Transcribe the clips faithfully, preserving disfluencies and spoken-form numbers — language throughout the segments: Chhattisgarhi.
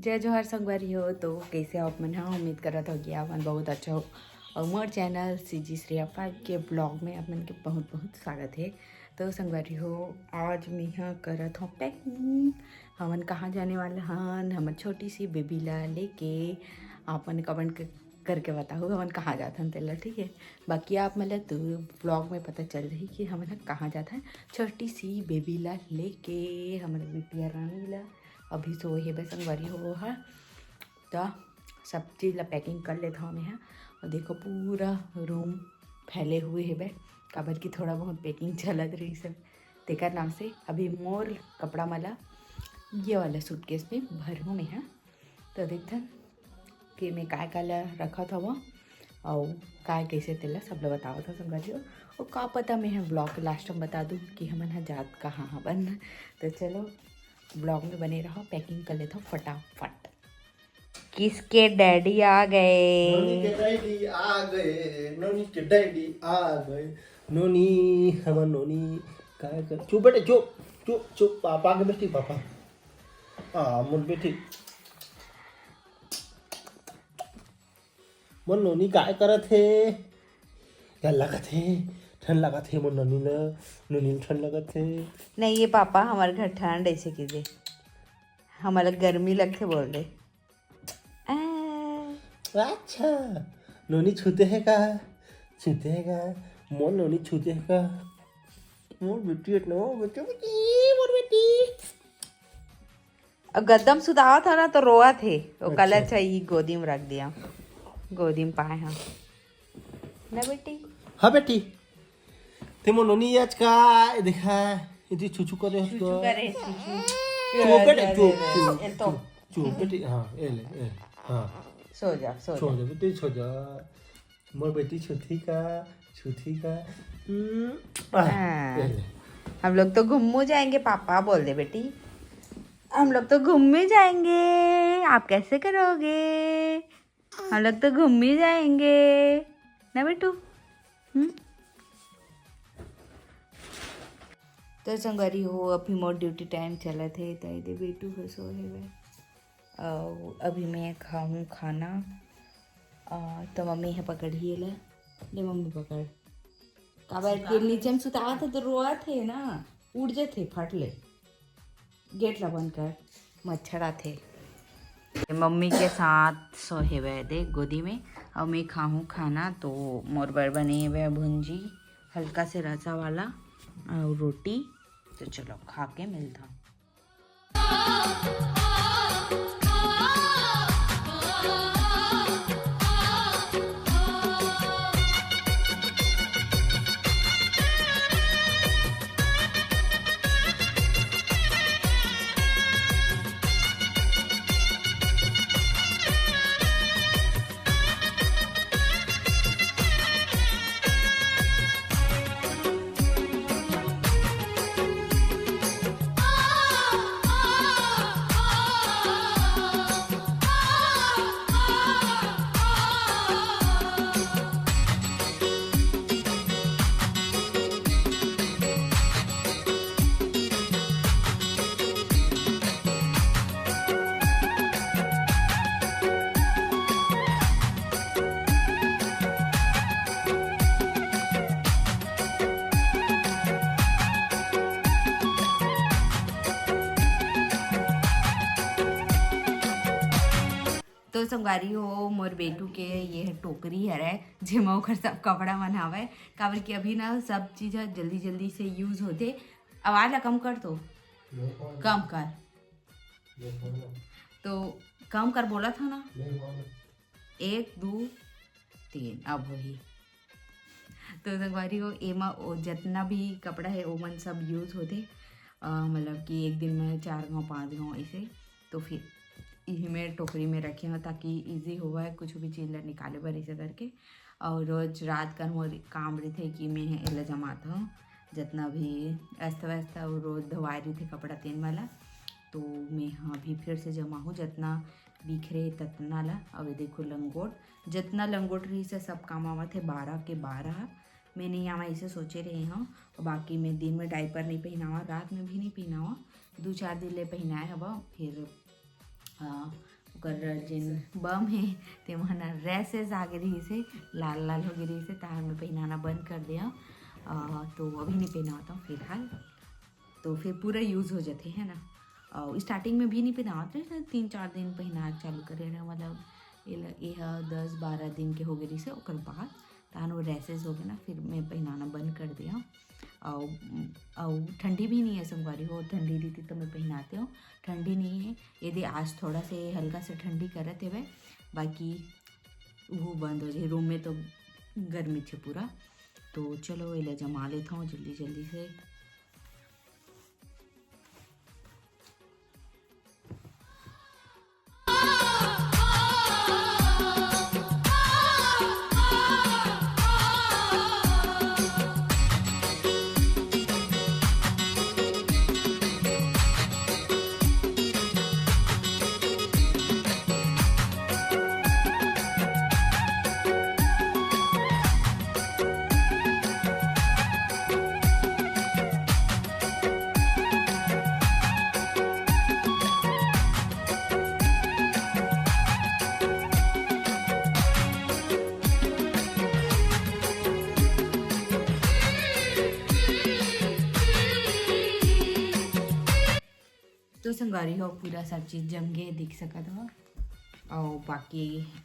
जय जोहार संगवारी हो। तो कैसे हो आप मन? हाँ, उम्मीद करत हो कि आप मन बहुत अच्छा हो। और मोर चैनल सीजी श्रेया फाइव के ब्लॉग में आप मन के बहुत बहुत स्वागत है। तो संगवारी हो, आज मेहा करत हूँ पैकिंग। हमन कहाँ जाने वाला हन? हमर छोटी सी बेबी ला लेके। आप मन कमेंट करके बताहू हमन कहाँ जाथन तेला, ठीक है। बाकी आप मन ला तो ब्लॉग में पता चल रही कि हमन ह कहाँ जाथन। छोटी सी बेबी ला लेके, हमर बिटिया रानी ला। अभी सोए हेबे संगवारी हो हा। त सब चीज ला पैकिंग कर लेत हव मेहा। और देखो, पूरा रूम फैले हुए हेबे, काबर कि थोड़ा बहुत पैकिंग चलत रहिस हे, तेकर नाम से अभी मोर कपड़ा मन ला ये वाला सूटकेस में भरहूँ मेहा। तो देखथन कि मैं काय काय ला रखत हव अउ काय कैसे तेला सब ला बतावत हव संगवारी हो। और का पता मैं ह ब्लॉग के लास्ट में बता दूँ कि हमन ह जात कहाँ हवन। तो चलो, ब्लॉग में बने रहो, पैकिंग कर लेत हव फटाफट। किसके डैडी आ गए? नोनी के डैडी आ गए, नोनी के डैडी आ गए। नोनी, हमर नोनी काय कर, चुप बेटे, चुप, चुप, चुप, पापा के बेटी, पापा। हाँ, मोर बेटी। मोर नोनी काय करत हे? क्या लगत हे? ठंड लगत हे मोर नोनी ल, नोनी ल ठंड लगत हे। नहीं, ये पापा, हमर घर ठंड ऐसे कीजे, हमला गर्मी लगथे बोल दे। आ। अच्छा, नोनी छूते हे का? छूते हे का? मोर नोनी छूते हे का? मोर बेटी, मोर बेटी, बेटी, मोर बेटी। अब गद्दा म सुतावत हव ना, तो रोवत हे। ओकर ला अच्छा। चाहिए, गोदी में रख दिया, गोदी में पाए हव ना बेटी। हाँ बेटी, ते मोर नोनी आज का देखा, ये छुछू करे हस छुछू का? करे, छुछू। चुप बेटे, चुप, चुप, ए तो। चुप, चुप बेटी, हाँ, ए ले, ए ले, हाँ। सो जा, सो सो जा। जा बेटी, सो जा। मोर बेटी छुथी का, छुथी का। हम्म, आ, हाँ। ए ले। हम लोग तो घूमने जाएंगे, पापा बोल दे बेटी। हम लोग तो घूमने जाएंगे, आप कैसे करोगे? हम लोग तो घूमने जाएंगे ना बेटू। हम्म। तो संगवारी हो, अभी मोर ड्यूटी टाइम चलत हे, तो एदे बेटू ह सोए हेवय। अउ अभी मैं खाहूँ खाना। अ, तो मम्मी ह पकड़ही एला। ले मम्मी पकड़। काबर के नीचे में सुतावत हे तो रोवत हे ना, उठ जथे फट ले। गेट ला बंद कर, मच्छर आथे। मम्मी के साथ सोए हेवय दे गोदी में। अउ मैं खाहूँ खाना, तो मोर बर बने हेवय भुंजी, हल्का से रसा वाला, अउ रोटी। तो चलो, खा के मिलता हूँ। तो संगवारी हो, मोर बेटू के ये टोकरी हरय, जेमा ओकर सब कपड़ा मन हावय, काबर कि अभी ना सब चीज ह जल्दी जल्दी से यूज होथे। आवाज ला कम कर तो, कम कर। तो कम कर बोलत हव ना। एक, दू, तीन, अब होही। तो संगवारी हो, एमा ओ जतना भी कपड़ा हे, ओमन सब यूज होथे। अ, मतलब कि एक दिन में चार घाव, पाँच घाव ऐसे। तो फिर इही में टोकरी में रखे हव, ताकि ईजी होवय कुछ भी चीज ला निकाले बर, ऐसे करके। अउ रोज रात कन मोर काम रहिथे कि मैं एला जमात हव, जतना भी अस्त व्यस्त अउ रोज धोवाए रहिथे कपड़ा, तेन वाला। तो मैं ह अभी फिर से जमाहूँ, जतना बिखरे ततना ला। अउ ये देखो लंगोट, जतना लंगोट रहिस हे सब काम आवत हे, बारह के बारह। मैं नहीं आवा ऐसे सोचे रहे हव। बाकी मैं दिन में डायपर नहीं पहिनावा, रात में भी नहीं पहिनावा, दू चार दिन ले पहिनाए हवा, फिर, आ, ओकर जेन बम हे, ते मन रैसेस आ गे रहिस हे, लाल लाल हो गे रहिस हे, ताहर में पहिनाना बंद कर दे हव। अ, तो अभी नहीं पहिनावत हव फिलहाल, तो फिर पूरा यूज़ हो जाथे, है ना। और स्टार्टिंग में भी नहीं पहिनावत रहे, तीन चार दिन पहिना के चालू करे रहे, मतलब ये ल-, ये ह दस बारह दिन के हो गे रहिस हे, ओकर बाद ताहन वो रैसेस हो गे ना, फिर मैं पहिनाना बंद कर दे हव। अउ, अउ ठंडी भी नहीं है संगवारी हो, ठंडी रहितिस तो मैं पहिनाते हव, ठंडी नहीं है। ये दे आज थोड़ा से हल्का से ठंडी करत हेवय, बाकी वो बंद हो जाए, रूम में तो गर्मी छे पूरा। तो चलो, एला जमा लेत हव जल्दी जल्दी से। तो संगवारी हो, पूरा सब चीज जम गे, देख सकत हो। और बाकी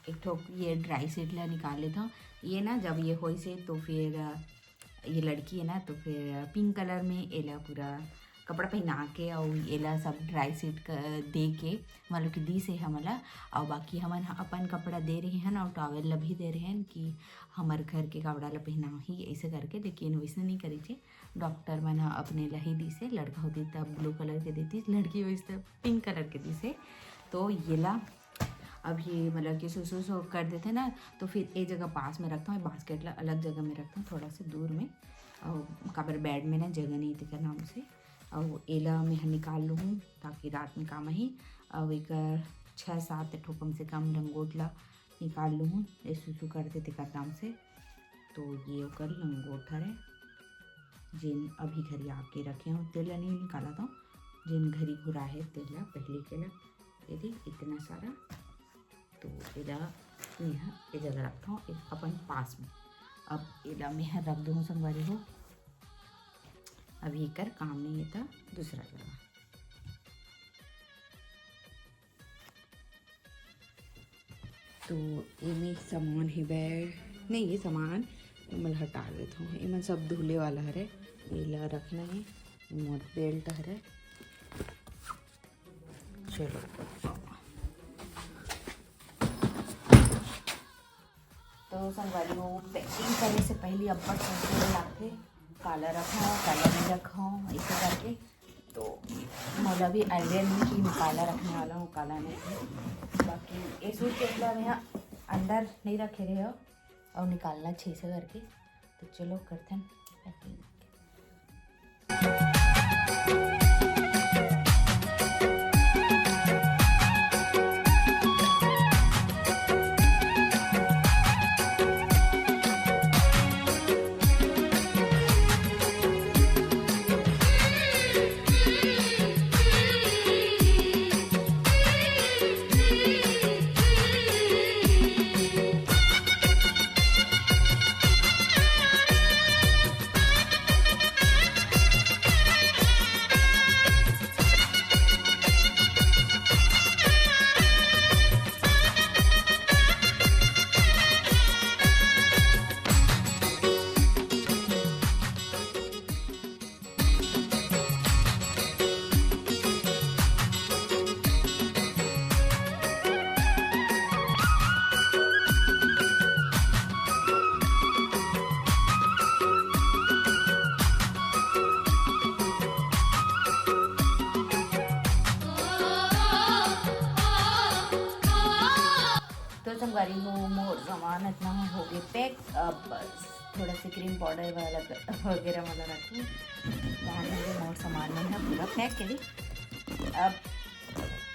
एक ठो ये ड्राई शीट ला निकाल लेत हव। ये ना, जब ये होइस हे तो फिर, अ, ये लड़की है ना, तो फिर पिंक कलर में एला पूरा कपड़ा पहना के, और एला सब ड्राई शीट क-, दे के, मतलब कि दीस हे हमला। और बाकी हमन ह अपन कपड़ा दे रहे हन और टॉवेल ला भी दे रहे हन कि हमर घर के कपड़ा ला पहनाही, ऐसे करके। लेकिन वैसने नहीं करिस हे, डॉक्टर मन ह अपने ला ही दीस हे। लड़का होतिस त ब्लू कलर के देतिस, लड़की होइस त पिंक कलर के दीस हे। तो येला अभी मतलब कि सुसु सो कर देथे ना, तो फिर ए जगह पास में रखथव, बास्केट ला अलग जगह में रखथव, थोड़ा से दूर में। और काबर बेड में ना जगह नहीं, तेकर नाम से। और एला मैं ह निकाल लूहूँ, ताकि रात में काम आही। और एक छः सात ठो कम से कम लंगोट ला निकाल लूहूँ, ये सुसु करथे तेकर नाम से। तो ये ओकर लंगोट हरे, जेन अभी घरी आके रखे हव, तेला नहीं निकालत हव, जेन घरी घुरा हे तेला, पहले के ला। ये दे इतना सारा, तो एला मैं ह ए जगह रखथव, ए-, अपन पास में। अब एला मैं ह रख दूँ संगवारी हो, अभी एकर काम नहीं है, तो दूसरा जगह। तो एमे सामान हे, बेड नहीं, ये सामान एमन हटा देत हव। एमन सब धुले वाला हरे, एला रखना हे। मोर बेल्ट हरे। चलो, तो संगवारी हो, पैकिंग करे से पहले अब्बड़ सोचे ला लागथे, काला रखव, काला नहीं रखव, ऐसे करके। तो मोला भी आइडिया नहीं कि मैं काला रखने वाला हूँ, काला नहीं। बाकी ये सूटकेस ला मैं अंदर नहीं रखे रहे हो और निकालना छे से करके। तो चलो करथन पैकिंग। तो संगवारी हो, मोर सामान इतना हो गए पैक। अब बस थोड़ा सा क्रीम पाउडर वाला क-, वगैरह वाला रखूँ। ताहन मोर सामान मन ह पूरा पैक करी। अब,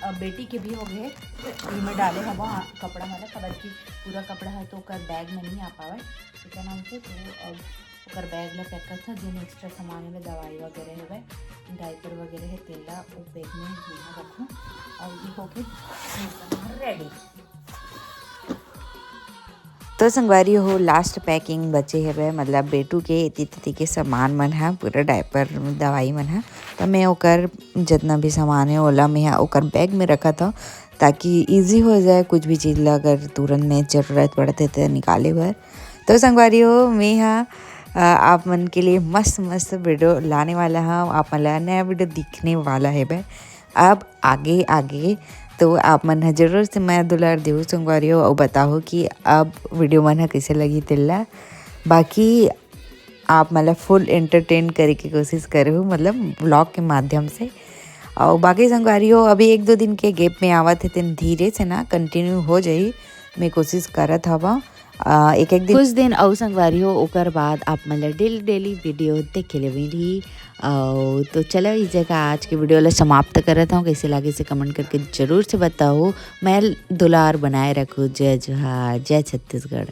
अब बेटी के भी हो गए, ये में डाले हवा कपड़ा वाला, काबर कि पूरा कपड़ा है तो ओकर बैग में नहीं आ पावे। ठीक है ना, उनसे तो अब ओकर बैग ला पैक करथों। जेन एक्स्ट्रा सामान में दवाई वगैरह हवय, डायपर वगैरह हे, तेला ओ बैग में मेहा रखूँ। और ये होके एकदम रेडी। तो संगवारी हो, लास्ट पैकिंग बचे हवय, मतलब बेटू के इति तिति के सामान मन ह, पूरा डायपर, दवाई मन ह। तो मैं ओकर जितना भी सामान है, ओला मैं ह ओकर बैग में रखत हव, ताकि ईजी हो जाए कुछ भी चीज़ ला अगर तुरंत में ज़रूरत पड़थे तो निकाले बर। तो संगवारी हो, मैं ह, अ, आप मन के लिए मस्त मस्त वीडियो लाने वाला हूँ। आप मन ला नया वीडियो दिखने वाला है बे अब आगे आगे। तो आप मन ह जरूर से मया दुलार देहू संगवारी हो, और बताओ कि अब वीडियो मन ह कैसे लगी तेला। बाकी आप मन ला फुल एंटरटेन करे के कोशिश करे हूँ, मतलब व्लॉग के माध्यम से। और बाकी संगवारी हो, अभी एक दो दिन के गैप में आवत है, तेन धीरे से ना कंटिन्यू हो जाई। मैं कोशिश करत हवा, अ, एक एक दिन। कुछ दिन अउ संगवारी हो, ओकर बाद आप मन ला डेली डेली वीडियो देखे ले मिलही। और तो चलो, इस जगह आज के वीडियो ला समाप्त करत हूँ। कैसे लागे से कमेंट करके जरूर से बताओ। मया दुलार बनाए रखो। जय जोहार, जय छत्तीसगढ़।